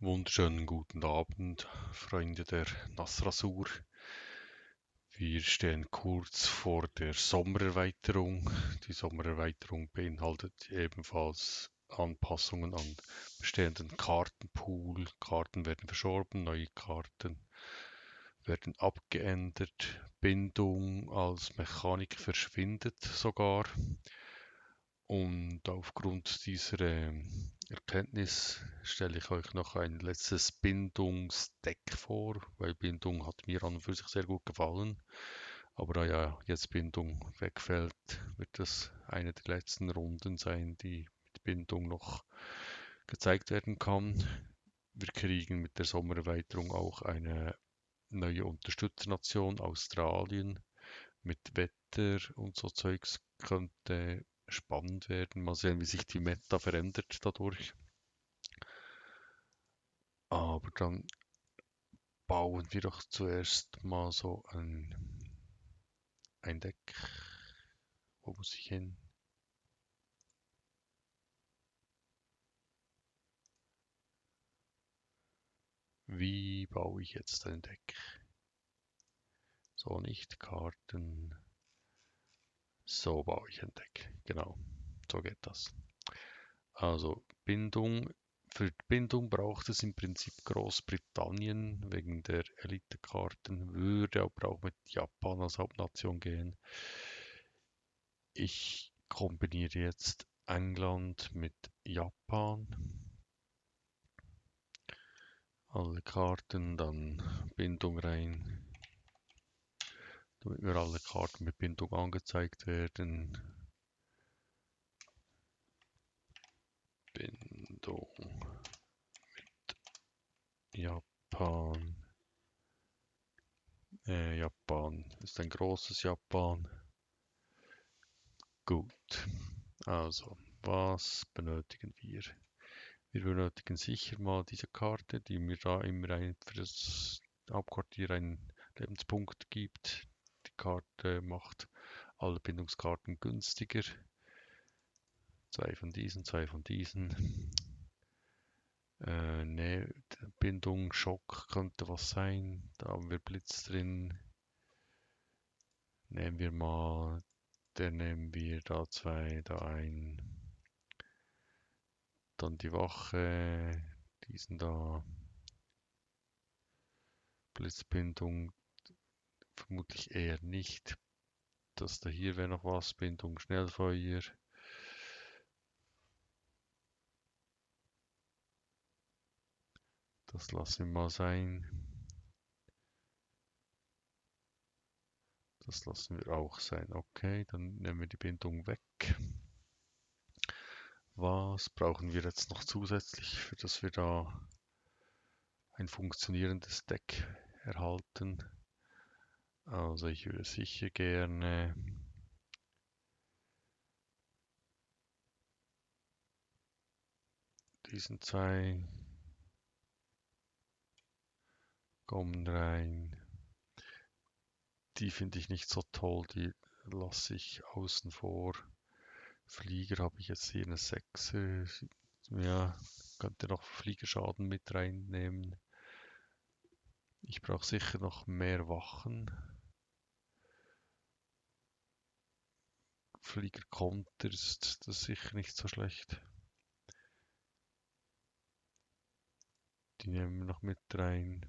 Wunderschönen guten Abend, Freunde der Nassrasur. Wir stehen kurz vor der Sommererweiterung. Die Sommererweiterung beinhaltet ebenfalls Anpassungen an bestehenden Kartenpool. Karten werden verschoben, neue Karten werden abgeändert. Bindung als Mechanik verschwindet sogar. Und aufgrund dieser Erkenntnis stelle ich euch noch ein letztes Bindungsdeck vor, weil Bindung hat mir an und für sich sehr gut gefallen. Aber da ja jetzt Bindung wegfällt, wird das eine der letzten Runden sein, die mit Bindung noch gezeigt werden kann. Wir kriegen mit der Sommererweiterung auch eine neue Unterstützernation, Australien, mit Wetter und so Zeugs könnte spannend werden. Mal sehen, wie sich die Meta verändert dadurch. Aber dann bauen wir doch zuerst mal so ein Deck. Wo muss ich hin? Wie baue ich jetzt ein Deck? So nicht Karten. So baue ich ein Deck. Genau, so geht das. Also Bindung. Für Bindung braucht es im Prinzip Großbritannien wegen der Elite-Karten, würde aber auch mit Japan als Hauptnation gehen. Ich kombiniere jetzt England mit Japan. Alle Karten, dann Bindung rein, damit mir alle Karten mit Bindung angezeigt werden. Bindung Japan. Japan ist ein großes Japan. Gut. Also, was benötigen wir? Wir benötigen sicher mal diese Karte, die mir da immer für das Hauptquartier einen Lebenspunkt gibt. Die Karte macht alle Bindungskarten günstiger. Zwei von diesen, zwei von diesen. Ne, Bindung, Schock könnte was sein. Da haben wir Blitz drin. Nehmen wir mal, der nehmen wir da zwei, da ein. Dann die Wache, diesen da. Blitzbindung vermutlich eher nicht. Das da hier wäre noch was. Bindung Schnellfeuer. Das lassen wir mal sein. Das lassen wir auch sein. Okay, dann nehmen wir die Bindung weg. Was brauchen wir jetzt noch zusätzlich, für dass wir da ein funktionierendes Deck erhalten? Also ich würde sicher gerne diesen zwei kommen rein. Die finde ich nicht so toll, die lasse ich außen vor. Flieger habe ich jetzt hier eine 6. Ja, könnte noch Fliegerschaden mit reinnehmen. Ich brauche sicher noch mehr Wachen. Fliegerkonter ist das sicher nicht so schlecht. Die nehmen wir noch mit rein.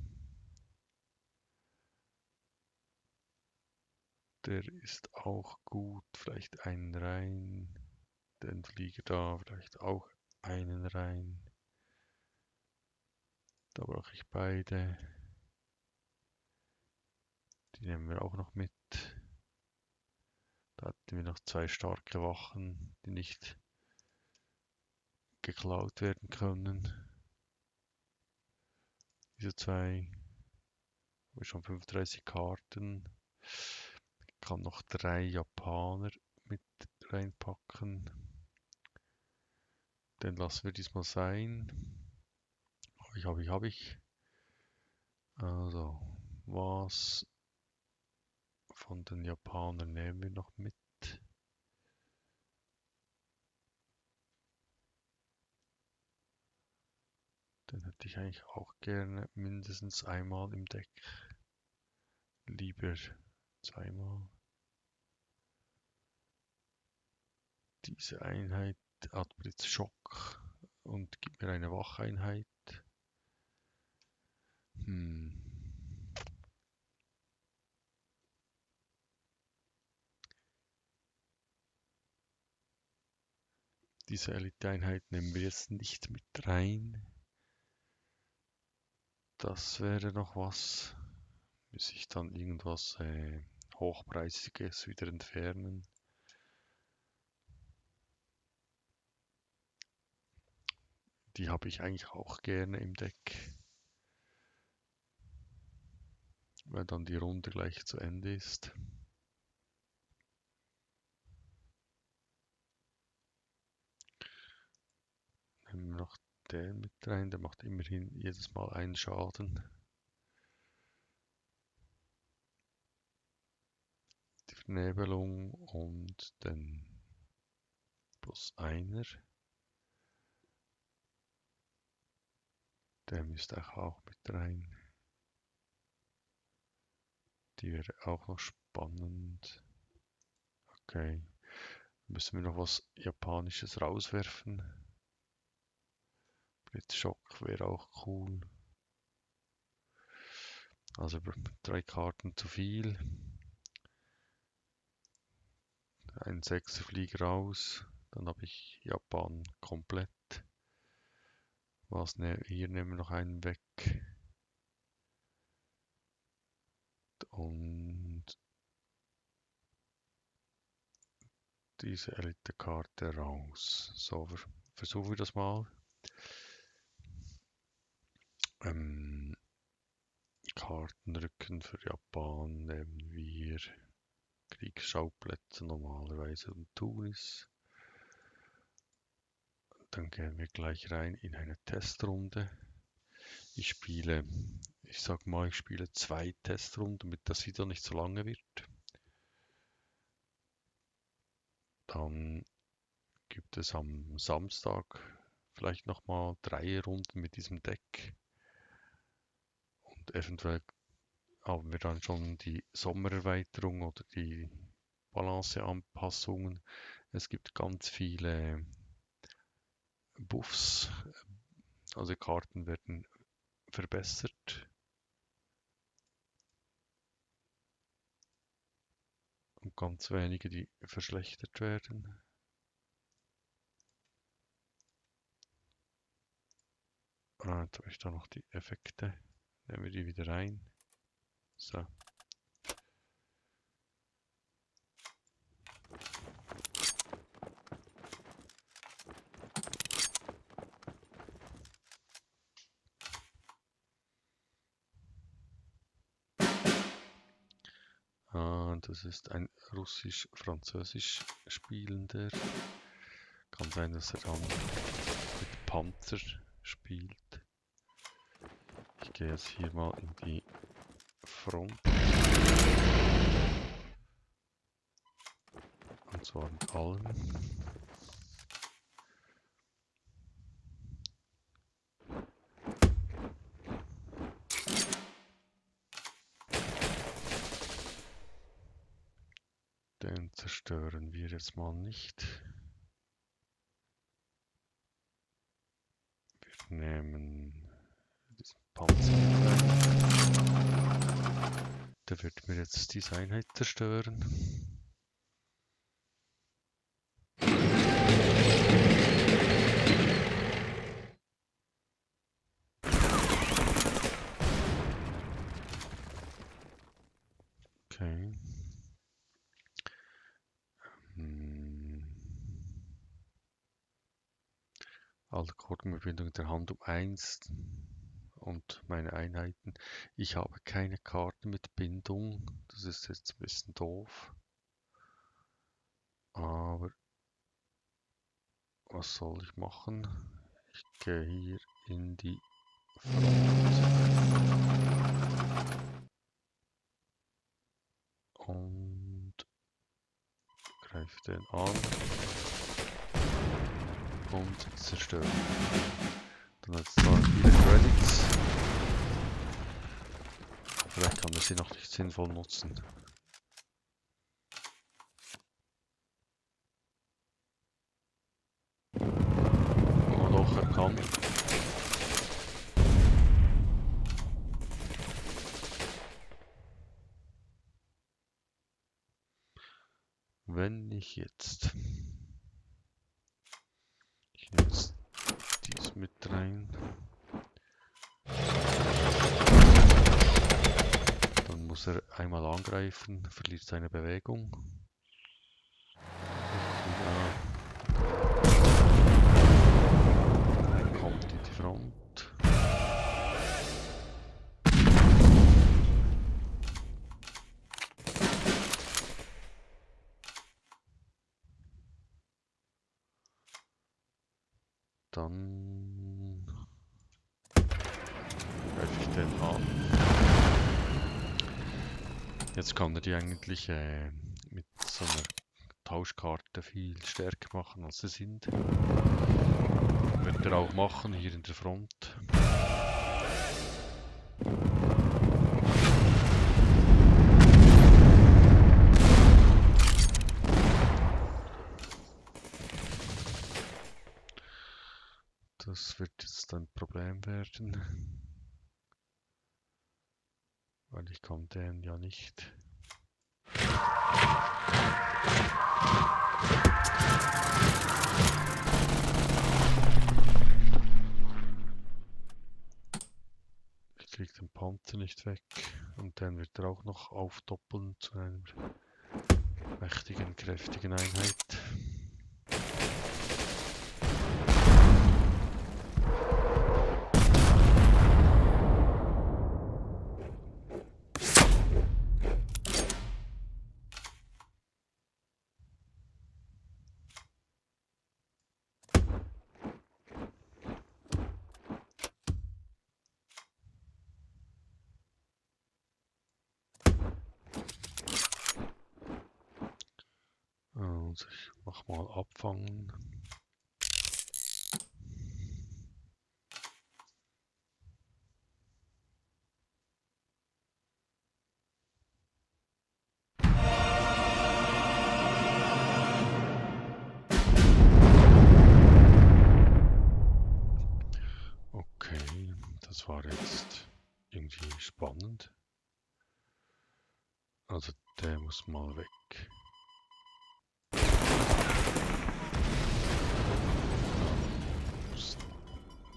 Der ist auch gut. Vielleicht einen rein. Den Flieger da, vielleicht auch einen rein. Da brauche ich beide. Die nehmen wir auch noch mit. Da hatten wir noch zwei starke Wachen, die nicht geklaut werden können. Diese zwei habe ich schon 35 Karten. Ich kann noch 3 Japaner mit reinpacken. Den lassen wir diesmal sein. Habe ich. Also, was von den Japanern nehmen wir noch mit? Den hätte ich eigentlich auch gerne mindestens einmal im Deck. Lieber zweimal. Diese Einheit hat Blitzschock und gibt mir eine Wacheinheit. Diese Elite-Einheit nehmen wir jetzt nicht mit rein. Das wäre noch was. Bis ich dann irgendwas Hochpreisiges wieder entfernen. Die habe ich eigentlich auch gerne im Deck. Weil dann die Runde gleich zu Ende ist. Nehmen wir noch den mit rein, der macht immerhin jedes Mal einen Schaden. Die Vernebelung und den +1er. Der müsste auch mit rein. Die wäre auch noch spannend. Okay. Müssen wir noch was Japanisches rauswerfen. Blitzschock wäre auch cool. Also 3 Karten zu viel. Ein 6er fliegt raus. Dann habe ich Japan komplett. Hier nehmen wir noch einen weg. Und diese Elite-Karte raus. So, versuchen wir das mal. Kartenrücken für Japan nehmen wir Kriegsschauplätze normalerweise und Tunis. Dann gehen wir gleich rein in eine Testrunde. Ich sag mal, ich spiele 2 Testrunden, damit das Video nicht so lange wird. Dann gibt es am Samstag vielleicht nochmal 3 Runden mit diesem Deck. Und eventuell haben wir dann schon die Sommererweiterung oder die Balanceanpassungen. Es gibt ganz viele Buffs, also Karten werden verbessert. Und ganz wenige, die verschlechtert werden. Jetzt habe ich da noch die Effekte. Nehmen wir die wieder rein. So. Das ist ein russisch-französisch Spielender. Kann sein, dass er dann mit Panzer spielt. Ich gehe jetzt hier mal in die Front. Und zwar mit allen. Den zerstören wir jetzt mal nicht. Wir nehmen diesen Panzer rein. Der wird mir jetzt diese Einheit zerstören. Okay. Alle Kartenverbindungen der Hand um 1 und meine Einheiten. Ich habe keine Karten mit Bindung. Das ist jetzt ein bisschen doof. Aber was soll ich machen? Ich gehe hier in die Front und greife den an und zerstöre. Dann hat es zwar viele Credits. Vielleicht kann er sie noch nicht sinnvoll nutzen. Oh doch, er kann. Wenn ich jetzt dies mit rein, dann muss er einmal angreifen, verliert seine Bewegung. Kommt in die Front. Dann greife ich den an. Jetzt kann er die eigentlich mit so einer Tauschkarte viel stärker machen, als sie sind. Wird er auch machen, hier in der Front. Das wird jetzt ein Problem werden, weil ich kann den ja nicht. Ich kriege den Panzer nicht weg und den wird er auch noch aufdoppeln zu einer mächtigen, kräftigen Einheit. Also ich mach mal abfangen. Okay, das war jetzt irgendwie spannend. Also der muss mal weg.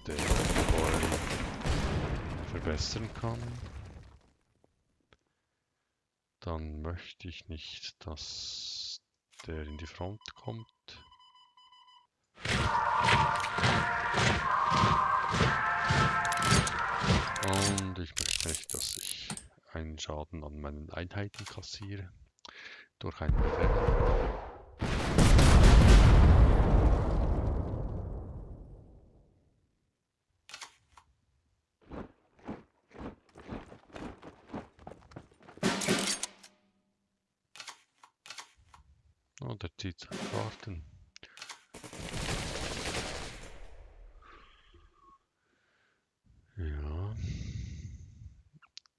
Der, bevor er ihn verbessern kann. Dann möchte ich nicht, dass der in die Front kommt. Und ich möchte nicht, dass ich einen Schaden an meinen Einheiten kassiere durch einen Befehl. Oh, der zieht seine Karten. Ja.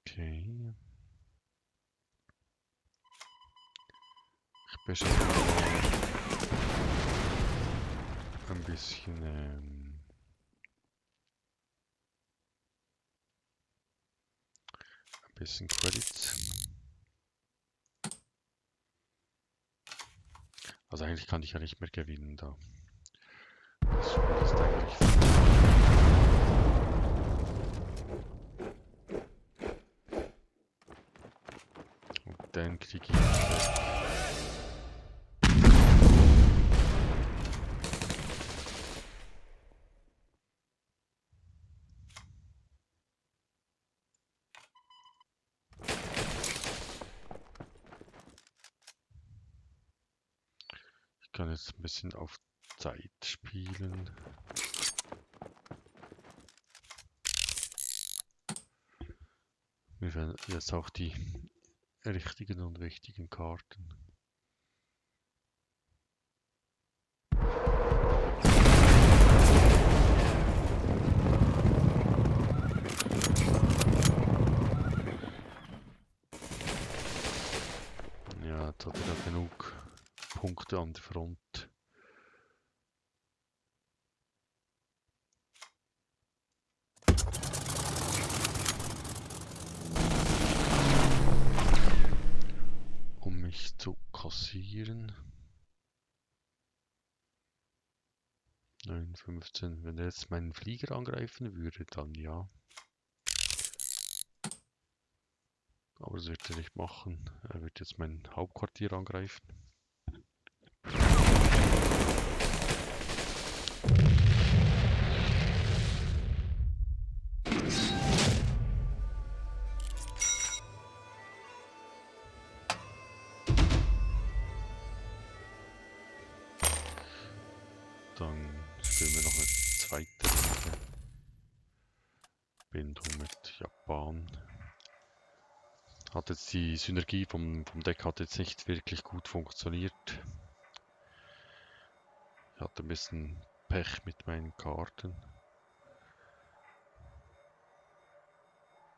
Okay. Ich beschäftige ein bisschen Credits. Also eigentlich kann ich ja nicht mehr gewinnen da. Das Spiel ist eigentlich und dann kriege ich weg. Ich kann jetzt ein bisschen auf Zeit spielen. Mir werden jetzt auch die richtigen und wichtigen Karten. Punkte an der Front. Um mich zu kassieren. 9,15. Wenn er jetzt meinen Flieger angreifen würde, dann ja. Aber das wird er nicht machen. Er wird jetzt mein Hauptquartier angreifen. Dann spielen wir noch eine zweite Runde. Bindung mit Japan. Hat jetzt die Synergie vom Deck hat jetzt nicht wirklich gut funktioniert. Ich hatte ein bisschen Pech mit meinen Karten.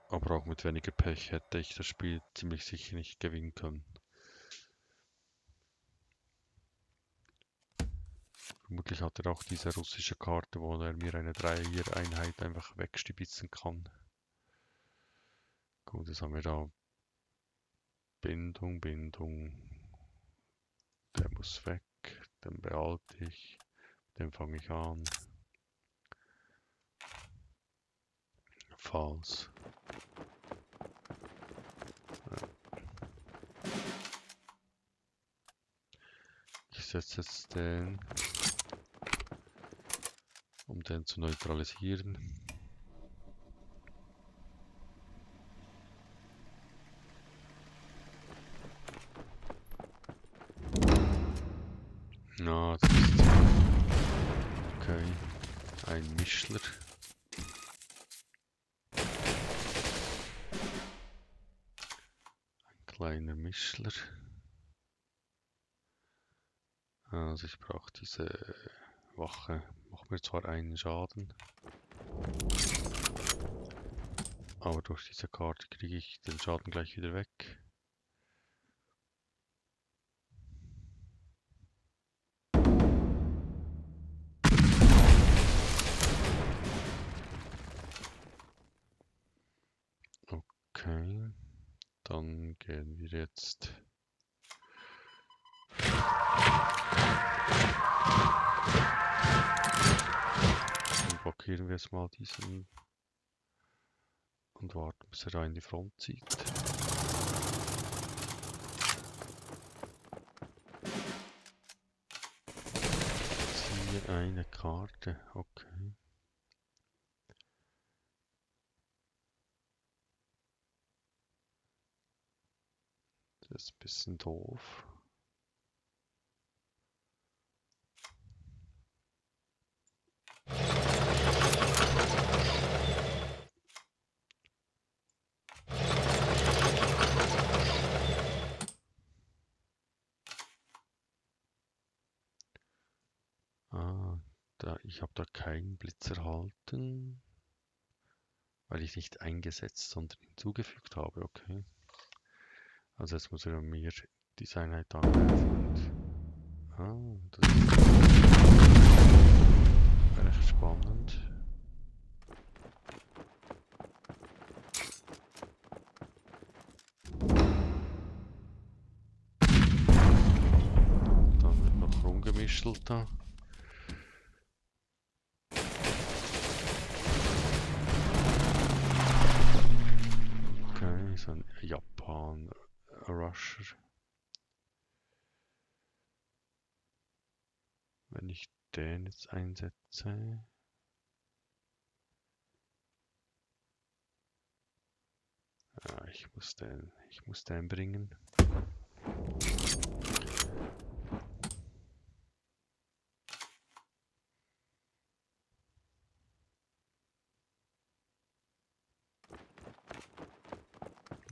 Aber auch mit weniger Pech hätte ich das Spiel ziemlich sicher nicht gewinnen können. Vermutlich hat er auch diese russische Karte, wo er mir eine Dreier-Einheit einfach wegstibitzen kann. Gut, jetzt haben wir da Bindung. Der muss weg, den behalte ich, den fange ich an. Falls. Ich setze jetzt den, um den zu neutralisieren. Na, das ist okay. Ein Mischler. Ein kleiner Mischler. Also ich brauche diese Wache. Macht mir zwar einen Schaden, aber durch diese Karte kriege ich den Schaden gleich wieder weg. Okay, dann gehen wir jetzt. Dann blockieren wir jetzt mal diesen und warten, bis er da in die Front zieht. Ziehe eine Karte, okay. Das ist ein bisschen doof. Ich habe da keinen Blitz erhalten, weil ich nicht eingesetzt, sondern hinzugefügt habe, okay. Also jetzt muss er mir diese Einheit angreifen. Das ist recht spannend. Dann wird noch rumgemischelt da. Okay, so ein Japan-Rusher. Wenn ich den jetzt einsetze. Ja, ich muss den bringen.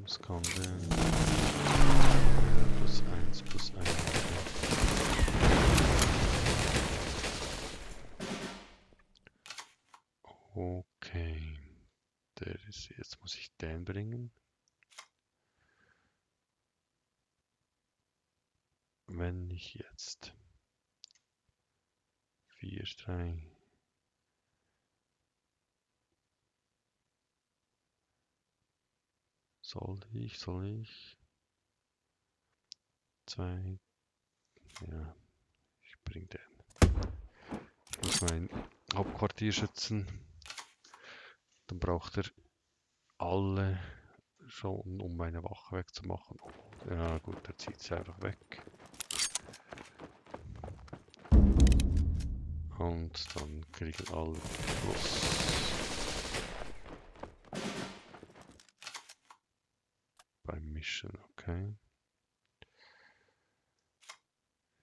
Das kann der +1. Okay. Jetzt muss ich den bringen. wenn ich jetzt 4, 3, soll ich, 2, ja, ich bring den. Ich muss mein Hauptquartier schützen, dann braucht er alle schon, um meine Wache wegzumachen. Ja gut, er zieht sie einfach weg. Und dann kriegen alle Plus. Beim Mischen, okay.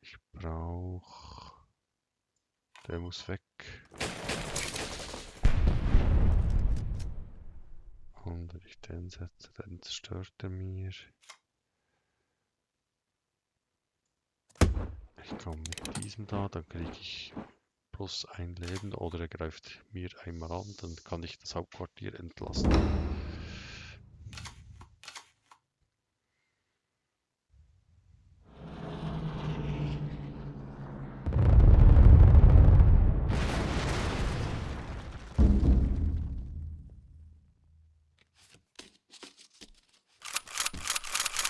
Ich brauche... Der muss weg. Und wenn ich den setze, dann zerstört er mir. Ich komme mit diesem da, dann kriege ich plus 1 Leben oder er greift mir einmal an, dann kann ich das Hauptquartier entlassen.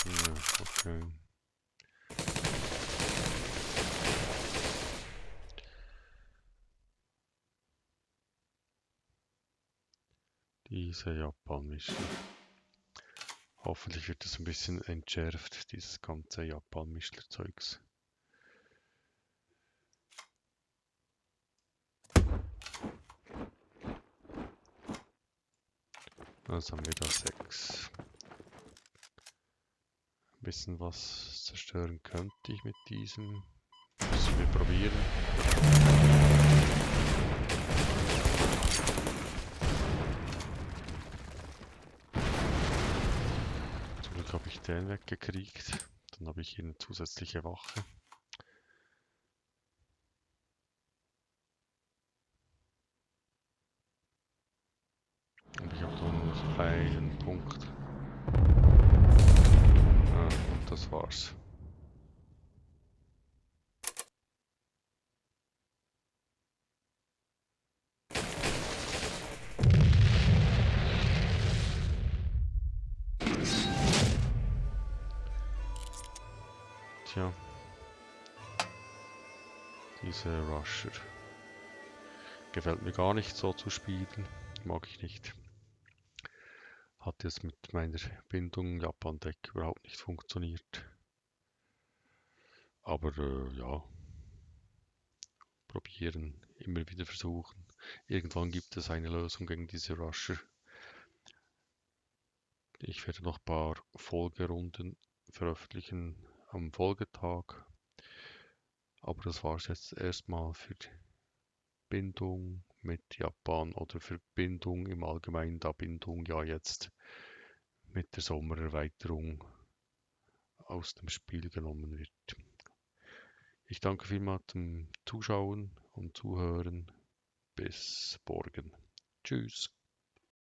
Ja, okay. Diese Japan-Mission. Hoffentlich wird es ein bisschen entschärft, dieses ganze Japan-Mischler-Zeugs. Also haben wir da 6. Ein bisschen was zerstören könnte ich mit diesem. Müssen wir probieren. Zum Glück habe ich den weggekriegt. Dann habe ich hier eine zusätzliche Wache. Und ich habe dann noch einen Punkt. Und das war's. Tja. Diese Rusher. Gefällt mir gar nicht so zu spielen. Mag ich nicht. Hat jetzt mit meiner Bindung Japan-Deck überhaupt nicht funktioniert. Aber ja, probieren, immer wieder versuchen. Irgendwann gibt es eine Lösung gegen diese Rusher. Ich werde noch ein paar Folgerunden veröffentlichen am Folgetag. Aber das war es jetzt erstmal für Bindung mit Japan oder für Bindung im Allgemeinen, da Bindung ja jetzt mit der Sommererweiterung aus dem Spiel genommen wird. Ich danke vielmals zum Zuschauen und Zuhören. Bis morgen. Tschüss.